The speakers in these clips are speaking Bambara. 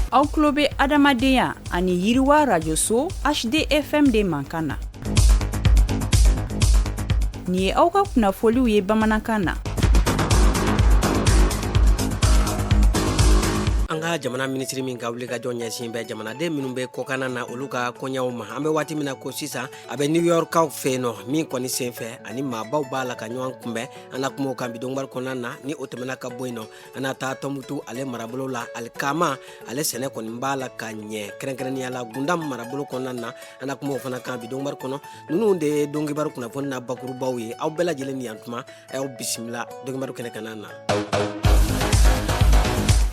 Aw tulo bɛ adamadenya ani yiriwa rajoso HDFM de mankan na. Nin ye aw ka kunnafoliw ye bamanankan na. An ka jamana minisiri min ka wulikajɔ ɲɛsin bɛ jamanaden minnu bɛ kɔkanna na, olu ka koɲɛw ma, an bɛ waati min na ko sisan, a bɛ New York kaw fɛ yen nɔ, min kɔni senfɛ ani maabaw b'a la ka ɲɔgɔn kunbɛn. An na kuma o kan bi donkibaru kɔnɔna na. Ni o tɛmɛna ka bɔ yen nɔ, an na taa Tɔnbutu ale marabolo la. Alikama ale sɛnɛ kɔni b'a la ka ɲɛ, kɛrɛnkɛrɛnnenya la Gundam marabolo kɔnɔna na. An na kuma o fana kan bi donkibaru kɔnɔ. Ninnu de ye donkibaru kunnafoni na bakurubaw ye. Aw bɛɛ lajɛlen ni yan tuma, a y'aw bisimila donkibaru kɛnɛ kan na.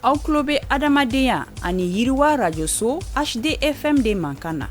Aw tulo bɛ adamadenya ani yiriwa rajoso HDFM de mankan na.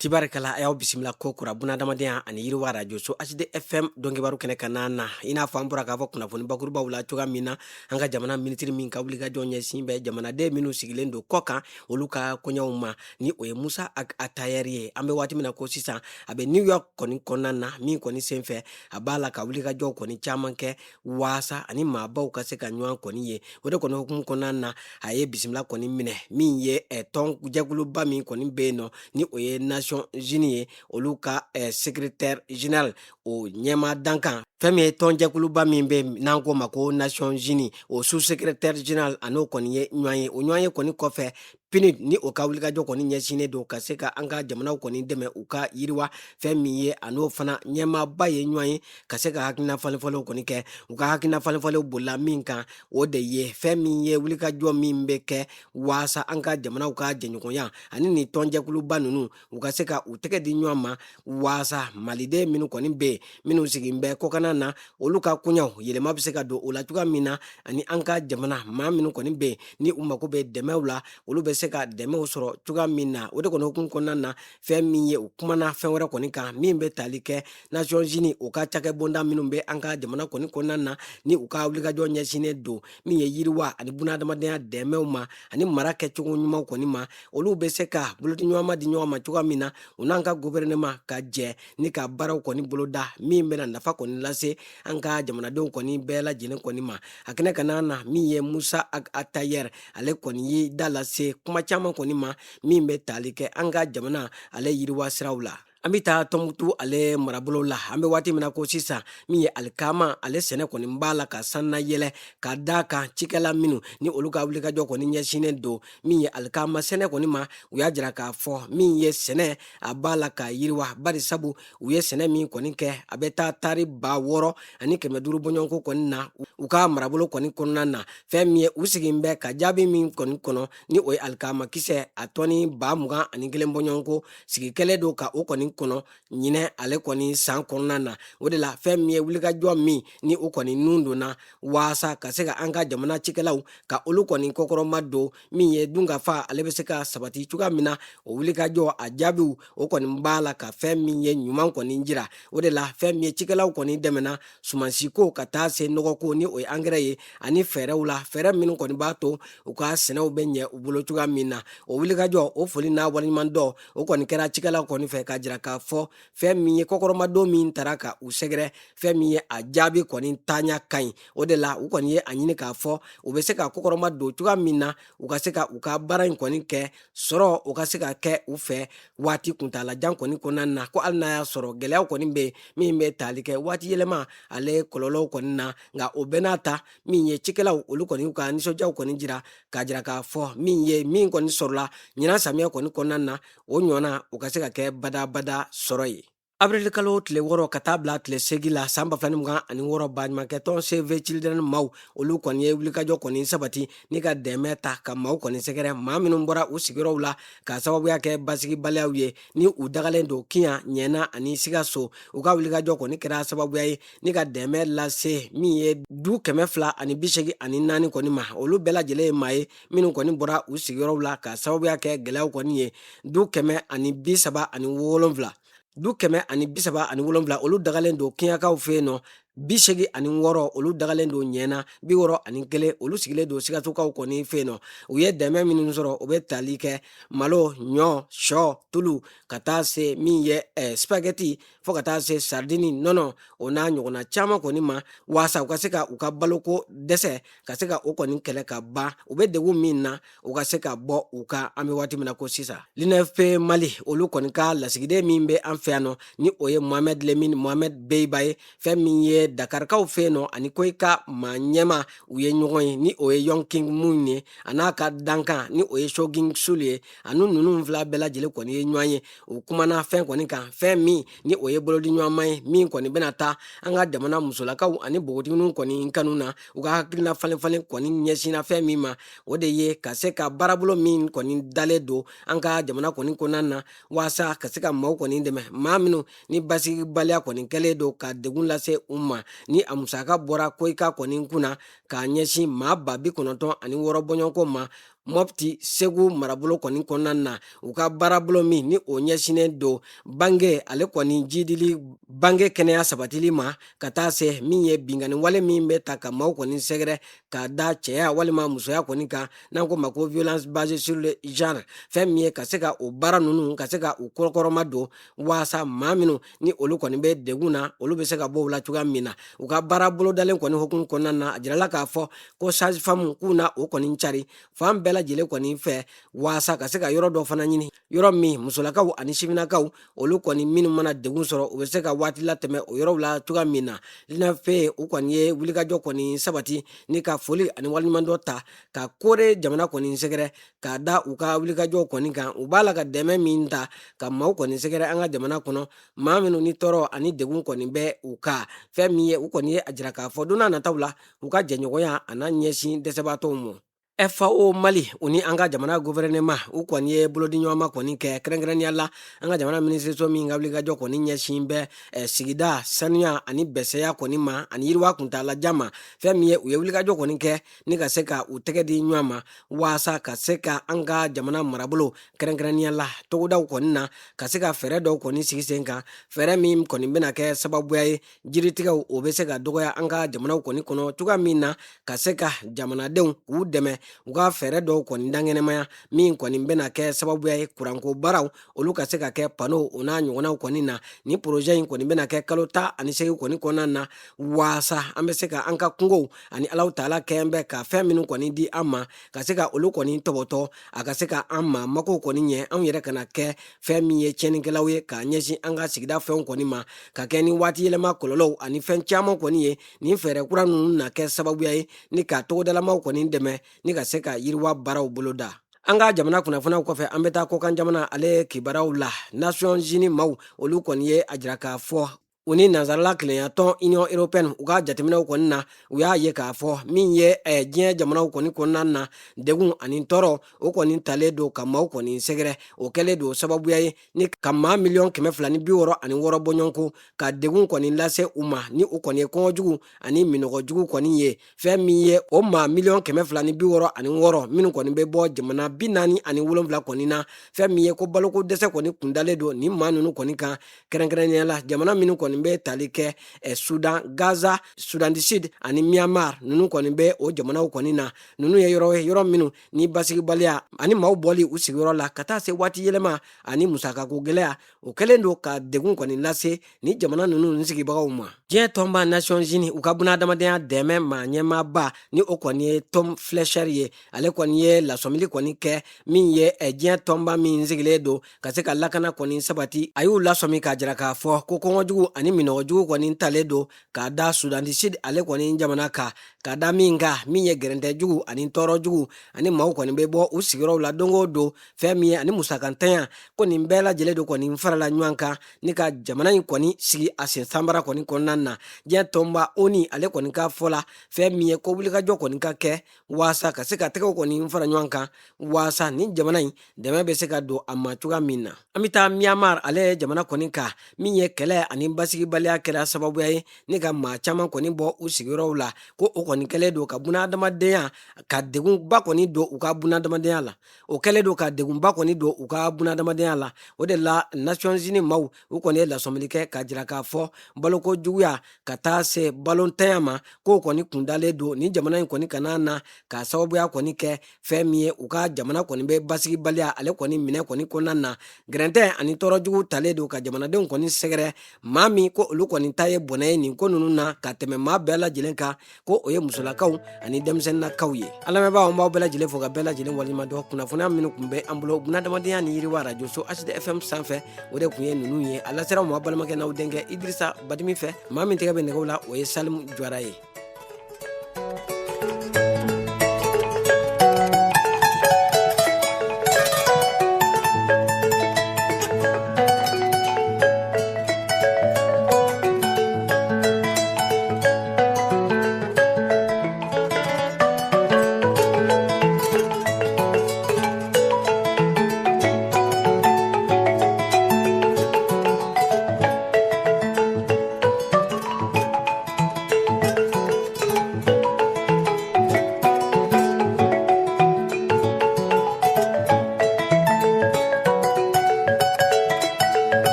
Tibarikala, a y'aw bisimila ko kura bunadamadenya ani yiriwa rajoso HDFM donkibaru kɛnɛ kan na. I n'a fɔ an bɔra k'a fɔ kunnafoni bakurubaw la cogoya min na, an ka jamana minisiri min ka wulikajɔ ɲɛsin bɛ jamanaden minnu sigilen don kɔ kan, olu ka koɲɛw ma, ni o ye Musa Ag Attaher ye, an bɛ waati min na ko sisan, a bɛ New York kɔni kɔnɔna na, min kɔni senfɛ a b'a la ka wulikajɔw kɔni caman kɛ waasa ani maabaw ka se ka ɲɔgɔn kɔni ye. O de kɔni hukumu kɔnɔna na, a ye bisimila kɔni minɛ min ye tɔn jɛkuluba min kɔni bɛ yen nɔ, ni o ye Nations Unies ye, olu ka secrétaire général, o ɲɛmaa dankan. Fɛn min ye tɔn jɛkuluba min bɛ n'an k'o ma ko Nations Unies, o sous secrétaire général, a n'o kɔni ye ɲɔgɔn ye. O ɲɔgɔn ye kɔni kɔfɛ, PNUD, ni o ka wulikajɔ kɔni ɲɛsinnen don ka se ka an ka jamanaw kɔni dɛmɛ u ka yiriwa, fɛn min ye a n'o fana ɲɛmaaba ye ɲɔgɔn ye ka se ka hakilina falenfalenw kɔni kɛ. U ka hakilina falenfalenw bolila min kan, o de ye fɛn min ye wulikajɔ min bɛ kɛ waasa an ka jamanaw ka jɛɲɔgɔnya ani nin tɔnjɛkuluba ninnu, u ka se ka u tɛgɛ di ɲɔgɔn ma waasa maliden minnu kɔni bɛ yen, minnu sigin bɛ kɔkanna na, olu ka koɲɛw yɛlɛma bɛ se ka don o la cogoya min na, ani an ka jamana maa minnu kɔni bɛ yen, ni u mako bɛ dɛmɛw la, olu bɛ se ka dɛmɛw sɔrɔ cogoya min na. O de kɔni hukumu kɔnɔna na, fɛn min ye u kumana fɛn wɛrɛ kɔni kan min bɛ tali kɛ Nations Unies, o ka cakɛbonda minnu bɛ an ka jamana kɔni kɔnɔna na, ni u ka wulikajɔ ɲɛsinnen don min ye yiriwa ani bunadamadenya dɛmɛw ma ani mara kɛcogo ɲumanw kɔni ma, olu bɛ se ka bolodiɲɔgɔnma di ɲɔgɔn ma cogoya min na, u n'an ka gouvernement ka jɛ ni ka baaraw kɔni boloda min bɛna nafa kɔni lase an ka jamanadenw kɔni bɛɛ lajɛlen kɔni ma. A kɛnɛ kan na, min ye Musa Ag Attaher, ale kɔni y'i da lase kuma caman kɔni ma min bɛ tali kɛ an ka jamana ale yiriwa siraw la. An bɛ taa Tɔnbukutu ale marabolo la. An bɛ waati min na ko sisan, min ye alikama ale sɛnɛ kɔni b'a la ka sanna yɛlɛ, ka da kan cikɛla minnu ni olu ka wulikajɔ kɔni ɲɛsinnen don min ye alikama sɛnɛ kɔni ma, u y'a jira k'a fɔ min ye sɛnɛ, a b'a la ka yiriwa, bari sabu u ye sɛnɛ min kɔni kɛ, a bɛ taa tari 6500 bɔɲɔgɔnko kɔni na u ka marabolo kɔni kɔnɔna na. Fɛn min ye u sigin bɛ ka jaabi min kɔni kɔnɔ, ni o ye alikama kisɛ a tɔni 21,000 bɔɲɔgɔnko sigi kɛlen don ka o kɔni kɔnɔ ɲinɛ ale kɔni san kɔnɔna na. O de la, fɛn min ye wulikajɔ min ni o kɔni nun donna waasa ka se ka an ka jamana cikɛlaw ka olu kɔni kɔkɔrɔma don, min ye dunkafa ale bɛ se ka sabati cogoya min na, o wulikajɔ a jaabiw o kɔni b'a la ka fɛn min ye ɲuman kɔni jira. O de la, fɛn min ye cikɛlaw kɔni dɛmɛna sumansiko ka taa se nɔgɔko, ni o ye angɛrɛ ye, ani fɛɛrɛw la, fɛɛrɛ minnu kɔni b'a to u ka sɛnɛw bɛ ɲɛ u bolo cogoya min na, o wulikajɔ o foli n'a waleɲumandɔn o kɔni kɛra cikɛlaw kɔni fɛ, ka jira k'a fɔ fɛn min ye kɔkɔrɔmadon min tara ka u sɛgɛrɛ, fɛn min ye a jaabi kɔni taaɲa ka ɲi. O de la, u kɔni ye a ɲini k'a fɔ u bɛ se ka kɔkɔrɔma don cogoya min na, u ka se ka u ka baara in kɔni kɛ, sɔrɔ o ka se ka kɛ u fɛ waati kuntaalajan kɔni kɔnɔna na, ko hali n'a y'a sɔrɔ gɛlɛyaw kɔni bɛ yen min bɛ tali kɛ waati yɛlɛma ale kɔlɔlɔw kɔni na. Nka o bɛɛ n'a ta, min ye cikɛlaw, olu kɔni y'u ka nisɔndiyaw kɔni jira k'a jira k'a fɔ min ye min kɔni sɔrɔla ɲinan samiyɛ kɔni kɔnɔna na, o ɲɔgɔnna o ka se ka kɛ badabada sɔrɔ ye. Avril kalo tile 6 ka taa bila tile 8 la san 2026, baɲumankɛtɔn Save the Children maaw, olu kɔni ye wulikajɔ kɔni sabati ni ka dɛmɛ ta ka maaw kɔni sɛgɛrɛ, maa minnu bɔra u sigiyɔrɔw la ka sababuya kɛ basigibaliyaw ye, ni u dagalen don Kiyan, Ɲɛna ani Sikaso. U ka wulikajɔ kɔni kɛra sababuya ye ni ka dɛmɛ lase min ye du 284 kɔni ma. Olu bɛɛ lajɛlen ye maa ye minnu kɔni bɔra u sigiyɔrɔw la ka sababuya kɛ gɛlɛyaw kɔni ye. Du 137, du 137, olu dagalen don Kiɲakaw fɛ yen nɔ. 86, olu dagalen don Ɲɛna, 61, olu sigilen don Sikasokaw kɔni fɛ yen nɔ. U ye dɛmɛ minnu sɔrɔ, o bɛ tali kɛ malo, ɲɔ, sɔ, tulu, ka taa se min ye spaghetti, fo ka taa se sardini, nɔnɔ, o n'a ɲɔgɔnna caman kɔni ma, waasa u ka se ka u ka baloko dɛsɛ ka se ka o kɔni kɛlɛ ka ban. U bɛ degun min na, u ka se ka bɔ u kan an bɛ waati min na ko sisan. L'UNFP Mali, olu kɔni ka lasigiden min bɛ an fɛ yan nɔ, ni o ye Mohamed Lemine Mohamed Beiba ye, fɛn min ye Dakarikaw fɛ yen nɔ ani KOICA maa ɲɛma, u ye ɲɔgɔn ye, ni o ye Yong King Moon ye, a n'a ka dankan ni o ye Shogin Sul ye. Ani ninnu fila bɛɛ lajɛlen kɔni ye ɲɔgɔn ye. U kumana fɛn kɔni kan, fɛn min ni o ye bolodi ɲɔgɔnma ye, min kɔni bɛna taa an ka jamana musolakaw ani npogotigininw kɔni kanu na. U ka hakilina falen falen kɔni ɲɛsinna fɛn min ma, o de ye ka se ka baarabolo min kɔni dalen don an ka jamana kɔni kɔnɔna na, waasa ka se ka maaw kɔni dɛmɛ, maa minnu ni basigibaliya kɔni kɛlen don ka degun lase u ma, ni a musaka bɔra KOICA kɔni kunna k'a ɲɛsin maa 96,000 bɔɲɔgɔnko ma Mɔpti, Segu marabolo kɔni kɔnɔna na. U ka baarabolo min ni o ɲɛsinnen don bange ale kɔni jidili, bange kɛnɛya sabatili ma, ka taa se min ye binkanni wale min bɛ ta ka maaw kɔni sɛgɛrɛ ka da cɛya walima musoya kɔni kan, n'an ko ma ko violence basée sur le genre, fɛn min ye ka se ka o baara ninnu ka se ka u kɔkɔrɔma don, waasa maa minnu ni olu kɔni bɛ degun na, olu bɛ se ka bɔ u la cogoya min na. U ka baara bolodalen kɔni hukumu kɔnɔna na, a jirala k'a fɔ ko sage femme k'u na o kɔni cari fan bɛɛ lajɛlen kɔni fɛ, waasa ka se ka yɔrɔ dɔ fana ɲini, yɔrɔ min musolakaw ani sifinnakaw, olu kɔni minnu mana degun sɔrɔ, u bɛ se ka waati latɛmɛ o yɔrɔw la cogoya min na. L'UNFP, u kɔni ye wulikajɔ kɔni sabati ni ka foli ani waleɲumandɔn ta ka Kore jamana kɔni sɛgɛrɛ k'a da u ka wulikajɔ kɔni kan. U b'a la ka dɛmɛ min ta ka maaw kɔni sɛgɛrɛ an ka jamana kɔnɔ, maa minnu ni tɔɔrɔ ani degun kɔni bɛ u kan. Fɛn min ye, u kɔni ye a jira k'a fɔ don n'a nataw la, u ka jɛɲɔgɔnya a n'a ɲɛsin dɛsɛbaatɔw ma. FAO Mali, u ni an ka jamana gouvernement, u kɔni ye bolodiɲɔgɔnma kɔni kɛ, kɛrɛnkɛrɛnnenya la an ka jamana minisiriso min ka wulikajɔ kɔni ɲɛsin bɛ sigida sanuya ani bɛsɛya kɔni ma ani yiriwa kuntaalajan ma. Fɛn min ye, u ye wulikajɔ kɔni kɛ ni ka se ka u tɛgɛ di ɲɔgɔn ma, waasa ka se ka an ka jamana marabolo, kɛrɛnkɛrɛnnenya la togodaw kɔni na, ka se ka fɛɛrɛ dɔw kɔni sigi sen kan, fɛɛrɛ min kɔni bɛna kɛ sababuya ye jiritigɛw o bɛ se ka dɔgɔya an ka jamanaw kɔni kɔnɔ cogoya min na, ka se ka jamanadenw k'u dɛmɛ u ka fɛɛrɛ dɔw kɔni dankɛnɛmaya, min kɔni bɛna kɛ sababuya ye kuranko baaraw olu ka se ka kɛ pano o n'a ɲɔgɔnnaw kɔni na. Ni projet in kɔni bɛna kɛ kalo 18 kɔni kɔnɔna na, waasa an bɛ se ka an ka kungow ani Alahu taala kɛn bɛ ka fɛn minnu kɔni di an ma, ka se ka olu kɔni tɔbɔtɔ, a ka se ka an ma makow kɔni ɲɛ, anw yɛrɛ kana kɛ fɛn min ye tiɲɛnikɛlaw ye k'a ɲɛsin an ka sigida fɛnw kɔni ma, ka kɛ ni waati yɛlɛma kɔlɔlɔw ani fɛn caman kɔni ye. Nin fɛɛrɛ kura ninnu na kɛ sababuya ye ni ka togodalamaw kɔni dɛmɛ ni ka se ka yiriwa baaraw boloda. An ka jamana kunnafoniyaw kɔfɛ, an bɛ taa kɔkan jamana ale kibaruyaw la. Nations Unies maaw, olu kɔni ye a jira k'a fɔ u ni nansarala kelenyatɔn Union européenne, u ka jateminɛw kɔni na, u y'a ye k'a fɔ min ye diɲɛ jamanaw kɔni kɔnɔna na, degun ani tɔɔrɔ o kɔni talen don ka maaw kɔni sɛgɛrɛ. O kɛlen don sababuya ye ni ka maa 266,000,000 bɔɲɔgɔnko ka degun kɔni lase u ma, ni u kɔni ye kɔngɔjugu ani minɔgɔjugu kɔni ye. Fɛn min ye, o maa 266,000,000 minnu kɔni bɛ bɔ jamana 47 kɔni na, fɛn min ye ko baloko dɛsɛ kɔni kundalen don nin maa ninnu kɔni kan, kɛrɛnkɛrɛnnenya la jamana minnu kɔni bɛ tali kɛ Sudan, Gaza, Sudan du Sud ani Myanmar, ninnu kɔni bɛ o jamanaw kɔni na. Ninnu ye yɔrɔ ye, yɔrɔ minnu ni basigibaliya ani maaw bɔli u sigiyɔrɔ la ka taa se waati yɛlɛma ani musakako gɛlɛya, o kɛlen don ka degun kɔni lase ni jamana ninnu sigibagaw ma. Diɲɛ tɔnba Nations Unies, u ka bunadamadenya dɛmɛ maa ɲɛmaaba, ni o kɔni ye Tom Fletcher ye, ale kɔni ye lasɔmili kɔni kɛ min ye diɲɛ tɔnba min sigilen don ka se ka lakana kɔni sabati. A y'u lasɔmi k'a jira k'a fɔ ko kɔngɔjugu ani minɔgɔjugu kɔni talen don k'a da Sudan du Sud ale kɔni jamana kan, ka da min kan, min ye gɛrɛntɛjugu ani tɔɔrɔjugu ani maaw kɔni bɛ bɔ u sigiyɔrɔw la don o don, fɛn min ye ani musakantanya ko nin bɛɛ lajɛlen de kɔni farala ɲɔgɔn kan ni ka jamana in kɔni sigi a sen sanbara kɔni kɔnɔna na. Diɲɛ tɔnba ONU ale kɔni ka fɔ la, fɛn min ye ko wulikajɔ kɔni ka kɛ waasa ka se ka tɛgɛw kɔni fara ɲɔgɔn kan, waasa nin jamana in dɛmɛ bɛ se ka don a ma cogoya min na. An bɛ taa Myanmar ale ye jamana kɔni kan, min ye kɛlɛ ani basigibaliya kɛra sababuya ye ni ka maa caman kɔni bɔ u sigiyɔrɔw la, ko o kɔni kɔni kɛlen don ka bunadamadenya ka degunba kɔni don u ka bunadamadenya la. O kɛlen don ka degunba kɔni don u ka bunadamadenya la. O de la Nations Unies maaw, u kɔni ye lasɔmili kɛ k'a jira k'a fɔ baloko juguya ka taa se balontanya ma, k'o kɔni kundalen don ni jamana in kɔni kana na k'a sababuya kɔni kɛ fɛn min ye, u ka jamana kɔni bɛ basigibaliya ale kɔni minɛ kɔni kɔnɔna na. Gɛrɛntɛ ani tɔɔrɔ jugu talen don ka jamanadenw kɔni sɛgɛrɛ, maa min ko olu kɔni ta ye bɔnɛ ye nin ko ninnu na ka tɛmɛ maa bɛɛ lajɛlen kan, ko o ye musolakaw ani denmisɛnninnakaw ye. An lamɛnbaaw, an b'aw bɛɛ lajɛlen fo ka bɛɛ lajɛlen waleɲuman dɔn. Kunnafoniya minnu tun bɛ an bolo bunadamadenya ni yiriwa arajoso HDFM sanfɛ, o de tun ye ninnu ye. A lasera aw ma balimakɛ n'aw denkɛ Idirisa Badimi fɛ. Maa min tɛgɛ bɛ nɛgɛw la, o ye Salimu Jawara ye.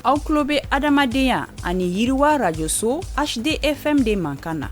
Aw tulo bɛ adamadenya ani yiriwa rajoso HDFM de mankan na.